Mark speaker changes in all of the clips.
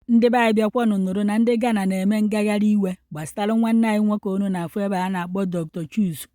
Speaker 1: ndị be anyị bịakwanụ nụrụ na ndị Ghana na-eme ngagharị iwe gbasara nwanne anyị nwoke onu na-afụ ebe a na-akpọ Dr.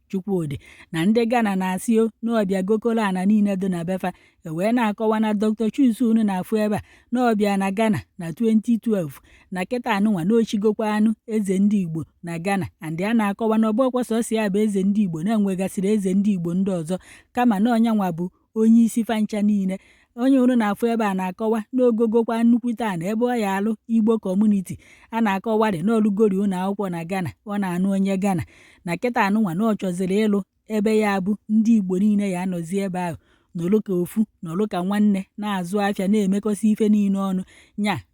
Speaker 1: Chukwudi na ndị Ghana na-asị o n'ọbịa gokolo ana niile dị na befa wee na-akọwa na Dr. Chukwudi onu na-afụ ebe a n'ọbịa na Ghana na 2012 na kịta anụnwa na ochigokwa anụ eze ndị Igbo na Ghana and a na-akọwa na ọbụkwa sọsọ ya bụ eze ndị Igbo na-enwegasịrị eze ndị Igbo ndị ọzọ kama na ọnyanwa bụ onye isi fancha niile. Onye unu na-afụ ebe a na-akọwa n'ogogokwa nnukwute a na ebe ọ ya alụ Igbo kọmuniti a na-akọwarị n'olugori ụlọ akwụkwọ na Ghana ọ na-anụ onye Ghana na kịta anụnwa na ọ chọziri ịlụ ebe ya bụ ndị Igbo niile ya anọzi ebe ahụ n'olu ka ofu n'olu ka nwanne na-azụ afịa na-emekọsị ife niile ọnụ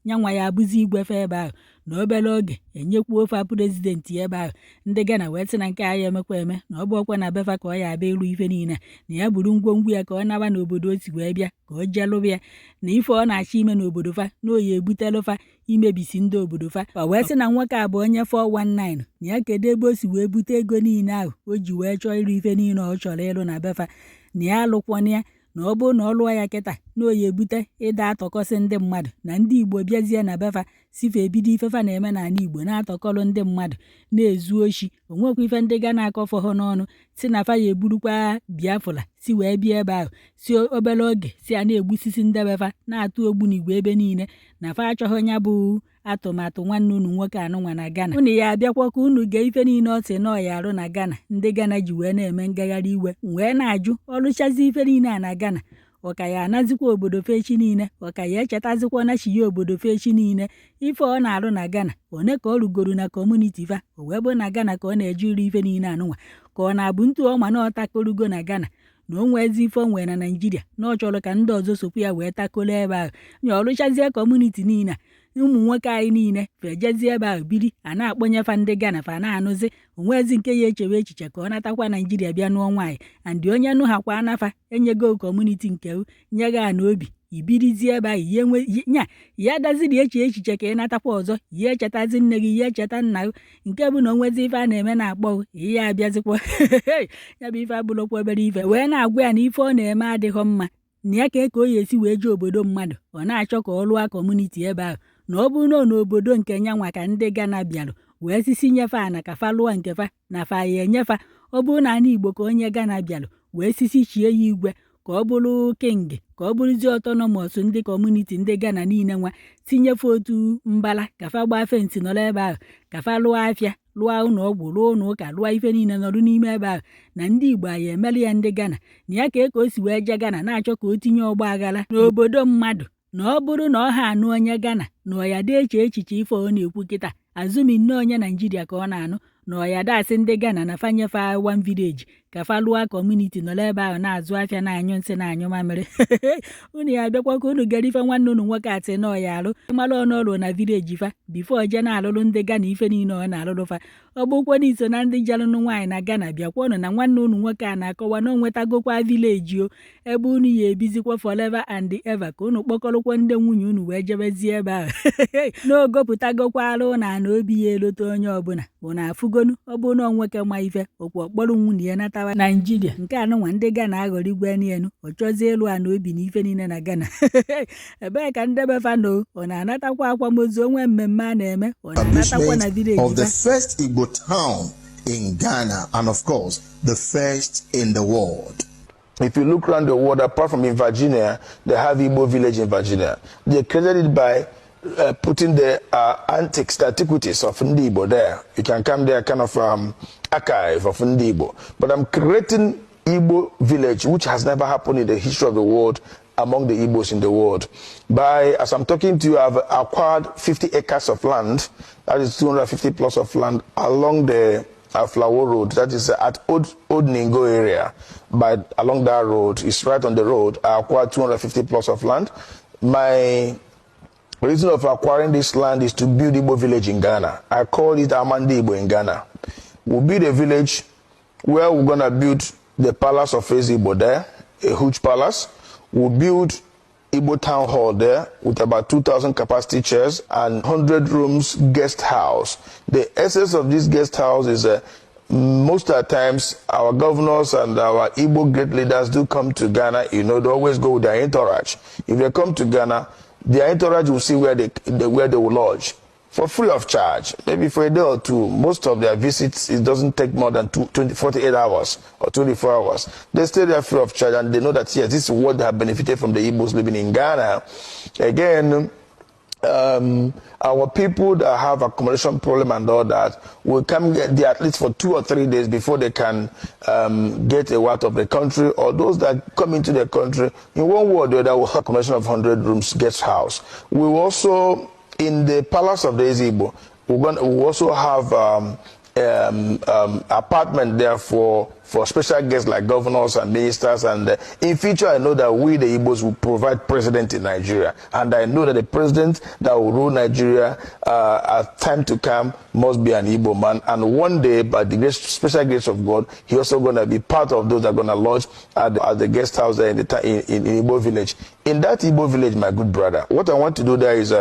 Speaker 1: nyanwa ya abụzi igwefe ebe ahụ na obere oge enyekwu ofe prezidenti ebe ahụ ndị Ghana wee sị na nke anyị emekwa eme na ọ bụ ọkwa na befa ka ọ ya abịa ịrụ ife niile na ya buru ngwongwo ya ka ọ naba n'obodo o si wee bịa ka o jelụba ya na ife ọ na-achọ ime n'obodo fa na oyi ebutelufa imebisi ndị obodo fa wee sị na nwoke a bụ onye 419 na ya kedu ebe o si wee bute ego niile ahụ o ji wee chọọ ịrụ ife niile ọ chọrọ ịrụ na befa na ya alụkwana ya na ọ bụrụ na ọ lụọ ya kịta na oyi ebute ịda atọkọsị ndị mmadụ na ndị Igbo bịazie na befa sife ebido ifefa na-eme n'ala Igbo na-atọkọlụ ndị mmadụ na-ezu oshi onwekwa ife ndị ga na-akọfọ ha n'ọnụ si na fa ya eburukwa Biafra si wee bịa ebe ahụ si obere oge si a na-egbusisi ndị befa na-atụ ogbunigwe ebe niile na fa achọghị onye bụ atụmatụ nwanne unu nwoke anụnwa na Ghana unu ya abịakwa ka unu gee ife niile ọ sị na ọ ya arụ na Ghana ndị Ghana ji wee na-eme ngagharị iwe wee na-ajụ ọlụchazi ife niile a na Ghana ọka ya anazikwa obodo fechi niile ọka ya echetazikwa na chi ya obodo fechi niile ife ọ na-arụ na Ghana one ka ọ rugoro na kọmuniti fa o wee bụ na Ghana ka ọ na-eji uru ife niile anụnwa ka ọ na-abụ ntu ọma na ọtakorugo na Ghana na o nwezi ife onwe na Naịjirịa na ọ chọrọ ka ndị ọzọ sokwu ya wee takolo ebe ahụ nya ọrụchazie kọmuniti niile ụmụ nwoke anyị niile fejezie ebe ahụ biri a na-akpọnyefa ndị Ghana fa na-anụzi onwezi nke ya echewe echiche ka ọ natakwa Naịjirịa bịa nụọ nwaanyị andị onye nụ hakwa anafa enyego kọmuniti nke nyega a n'obi ibirizie ebe ahụ ya daziri eche echiche ka ị natakwa ọzọ ya echetazi nne gị ya echeta nna gị nke bụ na onwezi ife a na-eme na-akpọ ihe abịazikwa ya bụ ife abụlọkwa obere ife wee na-agwa ya na ife ọ na-eme adịghọ mma na ya ka o ya esi wee ji obodo mmadụ ọ na-achọ ka ọ lụọ kọmuniti ebe ahụ na ọ bụrụ na n'obodo nke nyanwa ka ndị Ghana bịarụ wee sisi nyefe ana ka fa lụọ nke fa na fa ya enyefa ọ bụrụ na ana Igbo ka onye Ghana bịarụ wee sisi chie ya igwe ka ọ bụrụ king ka ọ bụrụzie ọtọnọmọs ndị kọmuniti ndị Ghana niile nwa tinyefe otu mbala ka fa gbaa fensị nọrọ ebe ahụ ka fa lụọ afịa lụọ ụlọ ọgwụ lụọ ụlọ ụka lụọ ife niile nọrụ n'ime ebe ahụ na ndị Igbo anyị emeli ya ndị Ghana na ya ka o si wee jee Ghana na-achọ ka o tinye ọgba aghara n'obodo mmadụ na ọ bụrụ na ọ ha anụ onye Ghana na ọ ya dị eche echiche ife ọ na-ekwu kịta azụmi nne onye Naịjirịa ka ọ na-anụ na ọ ya dasị ndị Ghana na fanyefe one village ka fa lụọ kọmuniti nọrọ ebe ahụ na-azụ afịa na-anyụ nsị na-anyụ mamịrị unu ya abịakwa ka unu gara ife nwanne unu nwoke atị na ọ ya alụ mara ọnụọlụ na vileji fa bifo je na-alụlụ ndị Ghana ife niile ọ na-alụlụ fa ọ bụkwa n'iso na ndị jalụnụ nwaanyị na Ghana bịakwa unu na nwanne unu nwoke a na-akọwa na o nwetagokwa vileji o ebe unu ya ebizikwa forever and ever ka unu kpọkọrọkwa ndị nwunye unu wee jebezie ebe ahụ n'ogopụtagokwa alụ na ana obi ya elote onye ọbụla unu afụgonu ọ bụ na nwoke ma ife okwu ọkpọrọ nwunye ya natawa Naịjirịa nke anụnwa ndị Ghana aghọrọ igwe nienu ọ chọzie elu ana obi na ife niile na Ghana ebee ka ndebe fano ọ na-anatakwa akwamozu onwe mmemme a na-eme ọ na-anatakwa na village
Speaker 2: of the first Igbo town in Ghana and of course the first in the world.
Speaker 3: If you look around the world, apart from in Virginia, they have Igbo village in Virginia. They created it by putting the antiques, the antiquities of Ndi Igbo there. You can come there, kind of archive of Ndi Igbo. But I'm creating Igbo village, which has never happened in the history of the world among the Igbos in the world. As I'm talking to you, I've acquired 50 acres of land, that is 250 plus of land along the Flower Road, that is at Old Ningo area. Along that road, it's right on the road. I acquired 250 plus of land. My reason of acquiring this land is to build Igbo village in Ghana. I call it Amandi Igbo in Ghana. We'll build a village where we're going to build the palace of Eze Igbo there, a huge palace. We'll build Igbo town hall there with about 2,000 capacity chairs and 100 rooms guest house. The essence of this guest house is most of the times our governors and our Igbo great leaders do come to Ghana. You know, they always go with their entourage. If they come to Ghana, their entourage will see where they will lodge for free of charge, maybe for a day or two. Most of their visits, it doesn't take more than 48 hours or 24 hours. They stay there free of charge, and they know that, yes, this is what they have benefited from the Igbos living in Ghana. Again, our people that have accommodation problem and all that will come there at least for 2 or 3 days before they can get out of the country, or those that come into the country in one way or the other will have accommodation of 100 rooms guest house. We will also, in the palace of the Eze Igbo, we also have apartment there for special guests like governors and ministers, and in future I know that we the Igbos will provide president in Nigeria, and I know that the president that will rule Nigeria at time to come must be an Igbo man, and one day by the special grace of God he also going to be part of those that are going to lodge at the guest house there in Igbo village. In that Igbo village, my good brother, what I want to do there is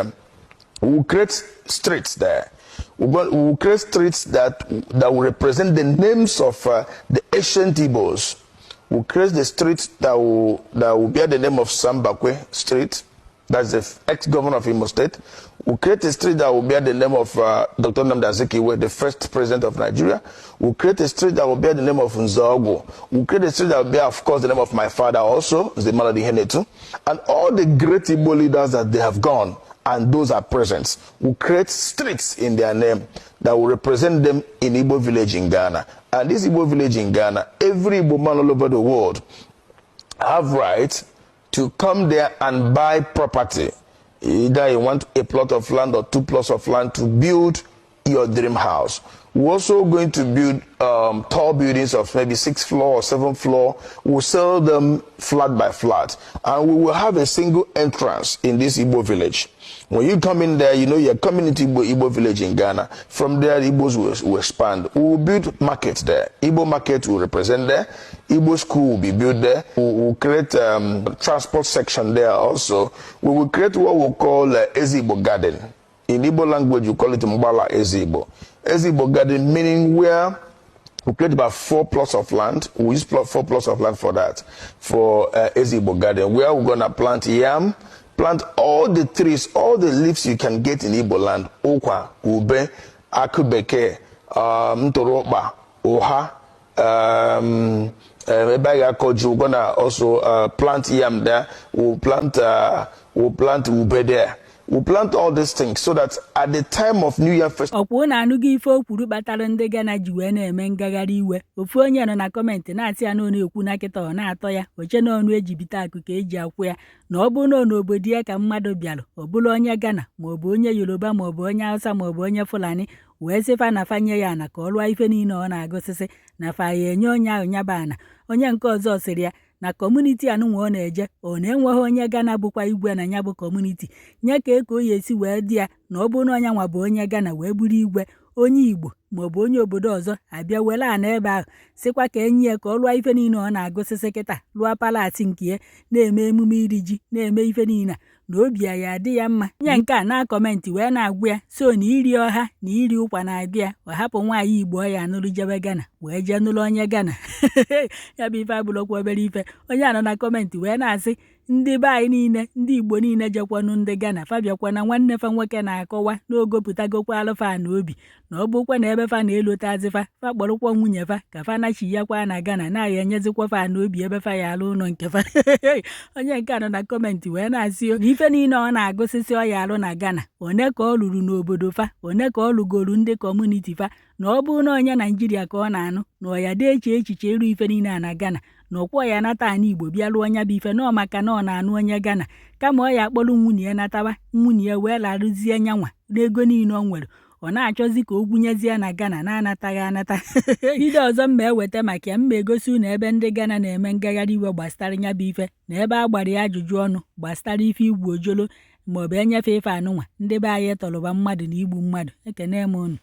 Speaker 3: we'll create streets there. We'll create streets that will represent the names of the ancient Igbos. We'll create the streets that will bear the name of Sambakwe Street. That's the ex-governor of Imo State. We'll create a street that will bear the name of Dr. Nnamdi Azikiwe, the first president of Nigeria. We'll create a street that will bear the name of Nzaogo. We'll create a street that will bear, of course, the name of my father also, Zemaladi Henetu, and all the great Igbo leaders that they have gone, and those are present. Will create streets in their name that will represent them in Igbo village in Ghana. And this Igbo village in Ghana, every Igbo man all over the world have right to come there and buy property. Either you want a plot of land or 2 plots of land to build your dream house. We're also going to build tall buildings of maybe 6th floor or 7th floor. We'll sell them flat by flat. And we will have a single entrance in this Igbo village. When you come in there, you know you're coming into Igbo village in Ghana. From there, Igbos will expand. We will build markets there. Igbo market will represent there. Igbo school will be built there. We will create transport section there also. We will create what we call Eze Igbo garden. In Igbo language, you call it Mbala Eze Igbo. Eze Igbo garden, meaning where we create about 4 plots of land. We use 4 plots of land for that, for Eze Igbo garden, where we're going to plant yam, plant all the trees, all the leaves you can get in Igbo land. Okwa, ube, akubeke, ntoroba, oha, we're going to also plant yam there. We'll plant ube there. We'll plant all these things so that at the time of New Year festival.
Speaker 1: Okwu na-anụghị ife o kwuru kpatara ndị Ghana ji wee na-eme ngagharị iwe. Ofu onye nọ na kọmentị na-asị ya na ọ na-ekwu na kịta ọ na-atọ ya, oche na ọnụ ejibite akụ ka eji akwụ ya, na ọ bụ na n'obodo ya ka mmadụ bịara, ọ bụla onye Ghana ma ọ bụ onye Yoruba ma ọ bụ onye Hausa ma ọ bụ onye Fulani, wee sịfa na fanye ya ana ka ọ lụọ ife niile ọ na-agụsịsị na fa ya enye onye ahụ nyaba ana. Onye nke ọzọ sịrị ya na kọmuniti anụnwa ọ na-eje ọ na-enweghị onye Ghana bụkwa igwe na ya bụ kọmuniti, nye ka eko ya esi wee dị ya na ọ bụ na onye nwa bụ onye Ghana wee buru igwe onye Igbo ma ọ bụ onye obodo ọzọ abịa were ana ebe ahụ sịkwa ka enyi ya ka ọ lụọ ife niile ọ na-agụsịsị kịta, lụọ palati nke ya, na-eme emume iri ji, na-eme ife niile na obi ya adị ya mma. Nye nke a na-akọmentị wee na-agwụ ya so na iri ọha na iri ụkwa na-agụ ya, ọ hapụ nwaanyị Igbo ya anụrụ jebe Ghana wee jee nụrụ onye Ghana. Ya bụ ife abụrụkwa obere ife. Onye anọ na kọmentị wee na-asị ndị be anyị niile, ndị Igbo niile jekwanụ ndị Ghana fabiakwa na nwanne fa nwoke na-akọwa n'ogopụtagokwa alụfa na obi na ọ bụkwa na ebe fa na-elotazifa fa kpọrọkwa nwunye fa ka fa nachiyakwa na Ghana na-ya enyezikwa fa na obi ebe fa ya alụ ụlọ nke fa. Onye nke anọ na kọmentị wee na-asị na ife niile ọ na-agụsịsị ọ ya alụ na Ghana, one ka ọ lụrụ n'obodo fa, one ka ọ lụgoro ndị kọmuniti fa, na ọ bụ na onye Naijiria ka ọ na-anụ na ọ ya dị echiche ịrụ ife niile a na Ghana, na ọkwọ ya nata ana Igbo bịa lụọ onye bụ ife na ọ maka na ọ na-anụ onye Ghana, kama ọ ya akpọrọ nwunye ya natawa, nwunye ya wee larụzie nyanwa n'ego niile ọ nwere, ọ na-achọzi ka o gwunyezie na Ghana na-anataghị anata. Ide ọzọ mma eweta maka ya, mma egosi unu ebe ndị Ghana na-eme ngagharị iwe gbasara nya bụ ife na ebe a gbara ya ajụjụ ọnụ gbasara ife igwu ojolo maọbụ enyefe ife anụnwa ndị be anyị tọrọba mmadụ na igbu mmadụ. Ekene m unu.